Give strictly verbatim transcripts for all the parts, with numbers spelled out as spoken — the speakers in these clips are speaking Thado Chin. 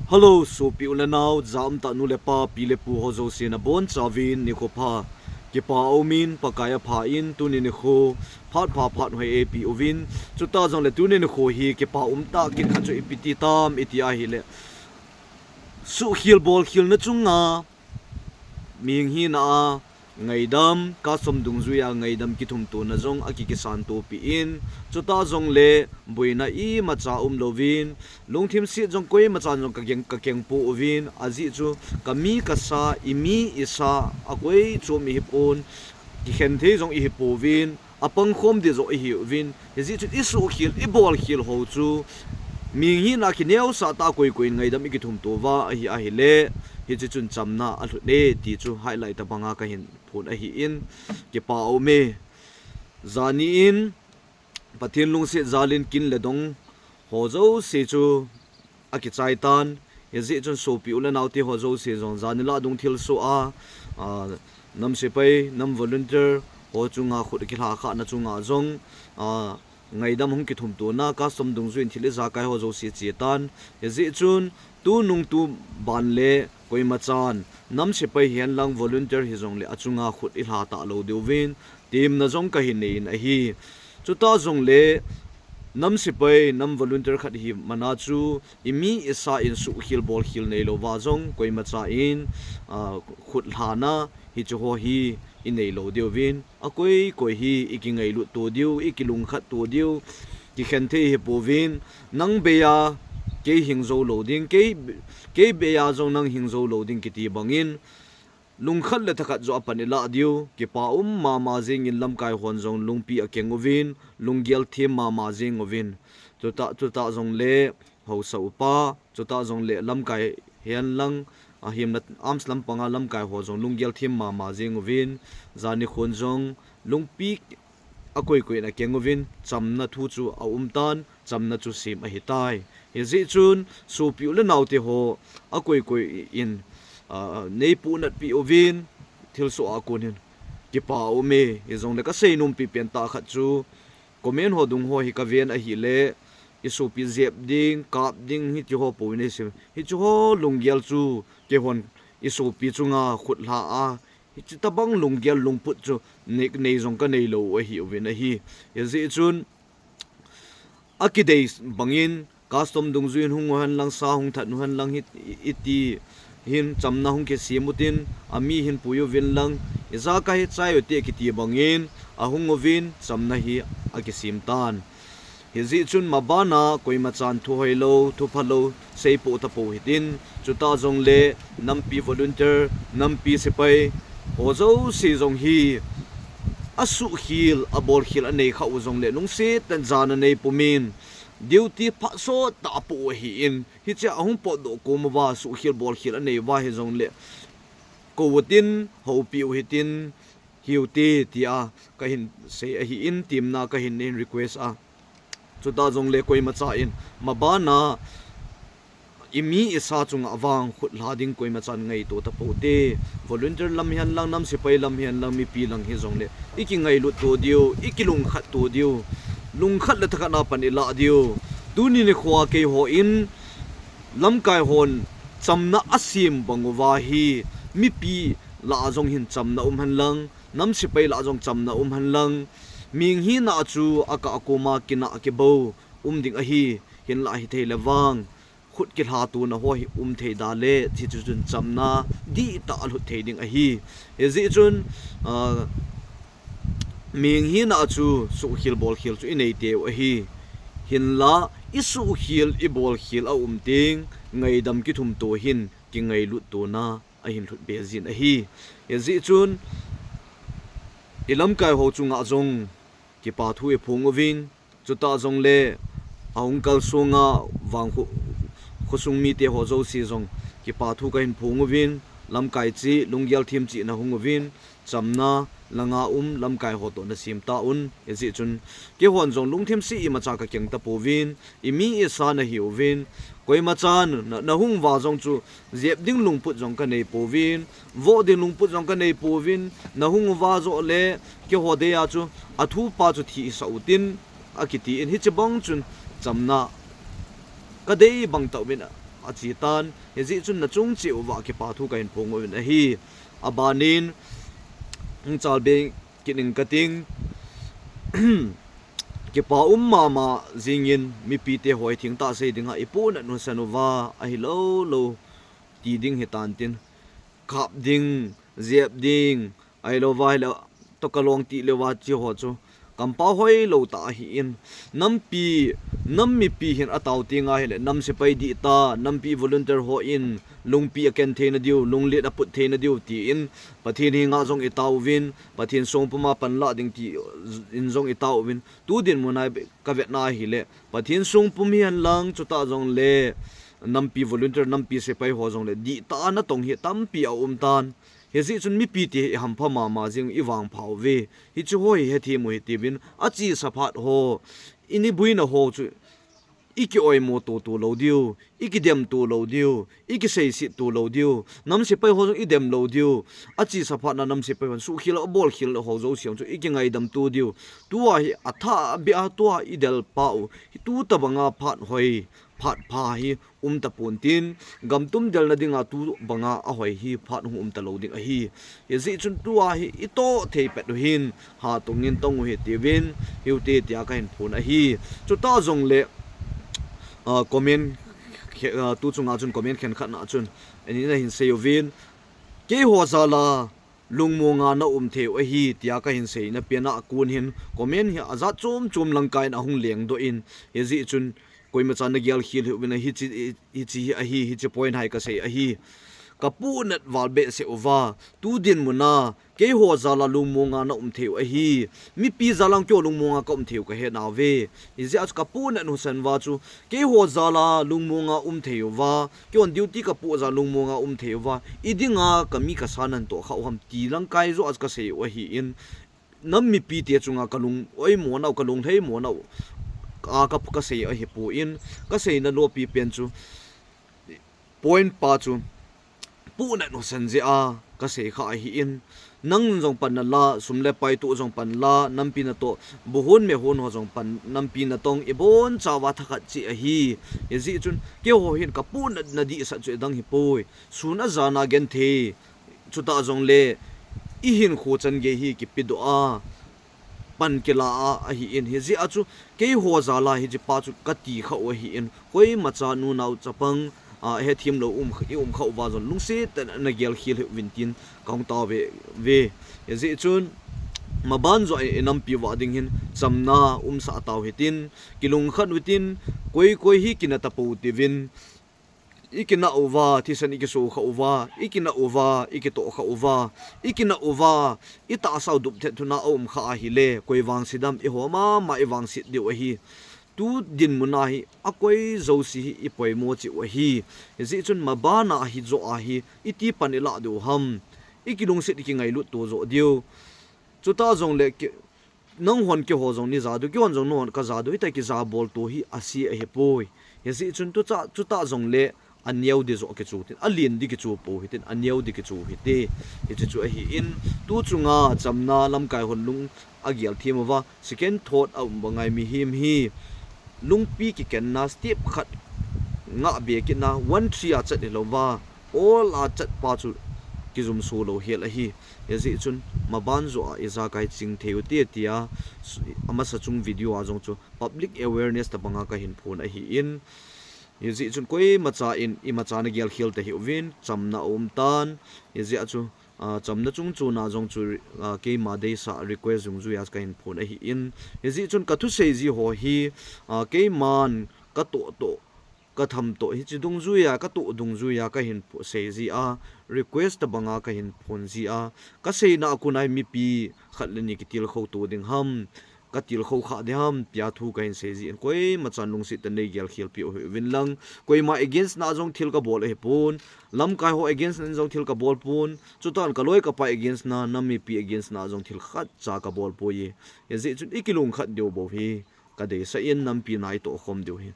Hello, sopi u le nau, ja umtah nu le pa, pi le pu ho jouse nabonchauvin nikho pha. Kipa aumin, Pakai aphan tuni nikho phat pha phat hoi eipe uvin. Chutah jongle tuni nikho hi kipa umtah khat chu ipi ti tam iti ahile, suhkhel bolkhel na chunga mihing hina a ngaidam, custom dungjuia ngaidam kithumtona jong akikisantopi in, chutah jongle boina imacha umlouvin, lungthim set jong koimachan jong kakeng, kakeng pouvin, ajeh chu kami kasa, imi isa, akoi chom ihipon, kikhen thei jong ihipouvin, apangkhom ding jong ihiuvin, hijeh chun isuhkhel, ibolkhel ho chu mihing hina kineosah tah a koi koi in ngaidam ikithumto uva ahi ahile, hiche chun chamna alhut e ti chu highlight tabanga kahin phon ahin, kipa aume. Jani in Pathen lungset jalin kin le dong ho jouse chu akichai tan. Hijeh chun sopi u le naote ho jouse jong jani lah dung thilsoh a, a, nam sepai, nam volunteer ho chunga khut kilhakhahna chunga jong, a, ngaidam hung kithumtona custom dungjuiin thil ijakai ho jouse che tan. Hijeh chun tunung tuban le koimachan nam sepai hihen lang volunteer hijongle achunga khut ilha talou diuvin temna jong kahin nei in ahi. Chutah jongle nam sepai, nam volunteer khat hi mana chu imi isa in suhkhel bolkhel neilouva jong koimacha in, a, khut lhana hiche ho hi ineilou diuvin, akoi koi hi ikingailut to diu, ikilungkhat to diu, kikhen thei hipouvin, nang bei a kei hing jou lou ding, kei, kei bei a jong nang hing jou lou ding kiti bangin, lungkhat le thakhat joh a pan ilah diu, kipa um mama jengin lamkai hon jong lungpi akeng uvin, lunggel them mama jeng uvin. Chutah, chutah jongle haosa upa, chutah jongle lamkai hihen lang, a, himna arms lampanga lamkai ho jong lunggel them mama jeng uvin, jani khon jong lungpi akoi koi in akeng uvin, chamna thu chu aum tan, chamna chu sem ahitai. Hijeh chun sopi u le naote ho akoi koi in, a, neipuhnatpi uvin, thilsoh a kon hin kipa aume. Hijongle kaseinompi pen tah khat chu, comment ho dung ho hi kaven ahile, isopi jep ding, kap ding, hiche ho pouvin eisim. Hiche ho lunggel chu keihon isopi chunga khut lha a, hiche tobang lunggel lungput chu nei, nei jong kaneilou ahiuvin ahi. Hijeh chun akidei bangin custom dungjuiin hung uhen lang, sa hung that uhen lang, hi, iti hin chamna hung kisem utin, ami hin pui uvin lang, ijakai hi chai ute kiti bangin ahung uvin chamna hi akisem tan. Hijeh chun mabana koimachan thu hoilou, thu phalou seipoh tapou hitin, chutah jongle nampi volunteer, nampi sepai ho jouse jong hi asuhkhel, abolkhel anei khah u jongle lungset tah in jana neipumin, duty phat sot tah apoh u ahin, hichea ahung potdoh kom uva suhkhel bolkhel anei uva hijongle kou utin, houpi u hitin, hiute tia kahin sei ahin, temna kahin nei in, request a. Chutah jongle koimacha in mabana imi isa chunga vang khut lha ding koimachan ngaito tapoute. Volunteer lam hihen lang, nam sepai lam hihen lang, mipi lang hijongle ikingailut to diu, ikilungkhat to diu. Lungkhat le thakhat na pan ilah diu. Tuni nikhoa keihon lamkai hon chamna asem bang uva hi, mipi lah a jong hin chamna um hen lang, nam sepai lah a jong chamna um hen lang, mihing hina chu akah a koma kinah kibou um ding ahi, hinlah hithei le vang khut kilhatona ho hi um thei da le, hichu chun chamna dihtah alhut thei ding ahi. Hijeh chun, a, mihing hina chu suhkhel bolkhel chu ineiteu ahi. Hinlah isuhkhel ibolkhel aum teng, ngaidam kithumto hin kingailut tona ahin lhut be jin ahi. Hijeh chun ilamkai ho chunga jong kipa thu iphong uvin, chutah jongle ahung kalsonga vang kho, khosung mite ho jouse jong kipa thu kahin phong uvin, lamkai cheh, lunggel them cheh nahung uvin, chamna langa um lamkai ho toh nasem tauvin, hijeh chun keihon jong lungthim seh imacha kakeng tapouvin, imi isa nahiuvin, koimachan na, nahung uva jong chu jep ding lungput jong kanei pouvin, voh ding lungput jong kanei pouvin, nahung uva joh le keiho dei a chu athupa chu thi isah utin, akitin, hiche bang chun chamna kadei bang tauvin, achi tan, hijeh chun nachung cheh uva kipa thu kahin phong uvin ahi. Abanin, hung chalbe kit ing kating, kipa um mama jingin mipite ho hi thengtah sei dinga ipohnat u san uva, ahilou lou ti ding hitan tin, kap ding, jep ding, ahilouva ahile, toh kalong ti leuva chi ho chu kampau hoilou tah ahin, nampi, nam mipi hin atao tenga hile, nam sepai dih ta, nampi volunteer hon lungpi aken theina diu, lunglet aput theina diu tin, Pathen henga jong itaovin, Pathen songpuma panlah ding tin jong itaovin, tu dinmuna kavetna hile, Pathen songpum hihen lang, chutah jongle, nampi volunteer, nampi sepai ho jongle, dihtah a natong hi tampi aum tan. Hijeh chun mipite hi ihampha mama jing, ivangpha uve. Hiche ho hi hethem u hite uvin, achesa phat ho, ini boina ho chu, ikioimo to to lou diu, ikidem to lou diu, ikiseiset to lou diu, nam sepai ho jong idem lou diu, achesa phat na nam sepai hon suhkhel, abolkhel ho jouse chu ikingaidam to diu. Tua hi athah beh a tua idel pau hi, tu tobanga phat hoi, phat pha hi um tapon tin, gam tum delna dinga tobanga ahoi hi phat hung um talou ding ahi. Hijeh chun tua hi itoh thei pet u hin, hatongin tong u hite uvin, hiute tia kahin phong ahi. Chutah jongle, comment, tu chunga chun comment khenkhat na chun, ani nahin sei uvin, keiho jal a lungmonga naum thei u ahi, tia kahin seina pena kon hin comment hi ajat chom chom langkaiyin ahung lengdoh in, hijeh chun koimacha nagelkhel hih uvin, hiche hi ahi, hiche point hi kasei ahi. Kapohnat val behseh uva, tu dinmuna, keiho jal a lungmonga naum thei u ahi. Mipi jal a keiho lungmonga kaum thei u kahe nauve. Hijeh a chu kapohnat u san uva chu, keiho jal a lungmonga um thei uva, keihon duty kapoh jal a lungmonga um thei uva, idinga kami kasa nantoh khah u ham ti langkai joh a chu kasei u ahin, nam mipite chunga kalung oimo nau, kalung lheimo nau a kasei ahipon, kaseina lopi pen chu, point pa chu, pohnat u san jeh a kasei kha ahin, nang jong pan nala, sum le pai toh jong pan la, nampi natoh, buhon mehon ho jong pan, nampi natong, ibonchauva thakhat cheh ahi. Hijeh chun keiho hin kapohnatna dihsah chu idang hipoi. Sun a jan a genthei, chutah jongle ihinkho chan gei hi kipedoh a, pan kila a ahin, hijeh a chu keiho jal a hiche pa chu kati khah u ahin, koimacha nunao chapang, hethem lou um, ium khah uva jong lungset tah in nagelkhel hih uvin tin kahung taove. Hijeh chun maban joh a inampi uva ding hin chamna umsah tau hitin, kilungkhat u hitin, koi koi hi kina tapou tiuvin, ikina uva, thisan ikiso khah uva, ikina uva, ikitoh khah uva, ikina uva, itahsau dupthet thuna aum khah ahile, koi vangset ham, eiho mama ivangset diu ahi. Tu dinmuna hi akoi jouse hi ipoimo cheh u ahi. Hijeh chun mabana hijoh a hi iti pan ilah diu ham, ikilungset ikingailut to joh diu. Chutah jongle, nanghon keiho jong neija diu, keihon jong nanghon kaja diu, hitia kija bolto hi ase ahipoi. Hijeh chun tucha, chutah jongle aneo di joh kichu tin, alen di kichu pou hitin, aneo di kichu hite. Hiche chu ahin, tu chunga chamna lamkai hon lung agel them uva, second thought aum banga mihem hi lungpi kikenna step khat ngah be kitna, one three a chat hilouva, all a chat pa chu kijumso lou hel ahi. Hijeh chun maban joh a ijakai ching thei u hite tia, amasa chung video a jong chu public awareness tobanga kahin phong ahin, hijeh chun koimacha in imacha nagelkhel tahih uvin, chamna aum tan. Hijeh a chu chamna chungchon a jong chu keima deisah request dungjuia kahin phong ahin, hijeh chun kathuseiji ho hi keiman katoh toh, kathamtoh, hiche dungjuia, katoh dungjuia kahin seiji a, request tobanga kahin phong ji a, kaseina a kona hi mipi khat le ni kitilkhou to ding ham, katilkhou khah ding ham tia thu kahin seiji in, koimachan lungset tah in neigelkhel peh u hih uvin lang, koima against na jong thil kabol ahipon, lamkai ho against na jong thil kabol pon, chutah in kaloi kapai against na, nam mipi against na jong thil khatcha kabol poi. Hijeh chun ikilungkhat diu bou hi kadeisah in, nampi na itoh khom diu hi.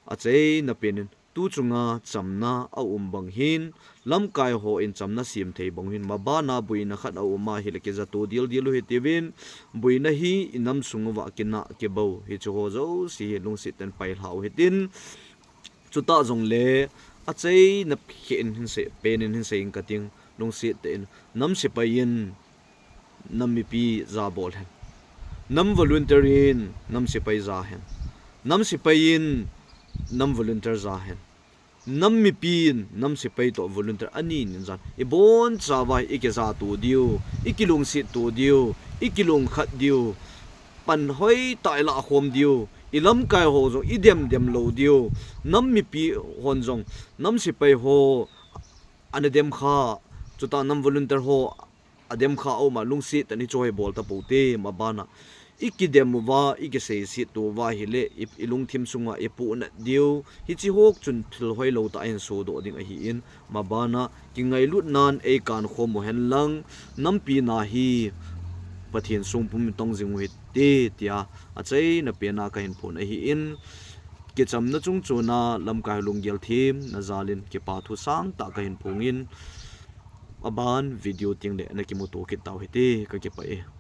Achaina pen in, tu chunga chamna aum bang hin, lamkai hon chamna sem thei bang hin, mabana boina khat aum ahile kijato dildil u hitiuvin, boina hi inam sung uva kinah kibou, hiche ho jouse hi lungset tah in pailhau hitin, chutah jongle achaina khen hin sei, pen in hin sei ing kating, lungset tah in, nam sepai in nam mipi ja bol hen. Nam volunteer in nam sepai ja hen. Nam sepai in nam volunteer ja hen. Nam mipi in nam sepai toh volunteer ani nin jan, ibonchauva ikija to diu, ikilungset to diu, ikilungkhat diu, pan hoitah ilah khom diu, ilamkai ho jong idem dem lou diu, nam mipi hon jong nam sepai ho ana dem kha, chuta nam volunteer ho adem kha, auma lungset tah in hiche hi bol tapou te, mabana ikidem uva, ikiseiset to uva hile, i, ilungthim sunga ipohnat diu, hiche ho chun thil hoilou tah ahin sodoh ding ahin, mabana kingailutnan eikan khom u hen lang, nampi na hi Pathen songpum in tong jing u hite, tia achaina pena kahin phon ahin, kichamna chungchona lamkai ho lunggel themna jal in kipa thu sangtah kahin phongin, aban video tengle nakimuto kit tau hite, kakipah e.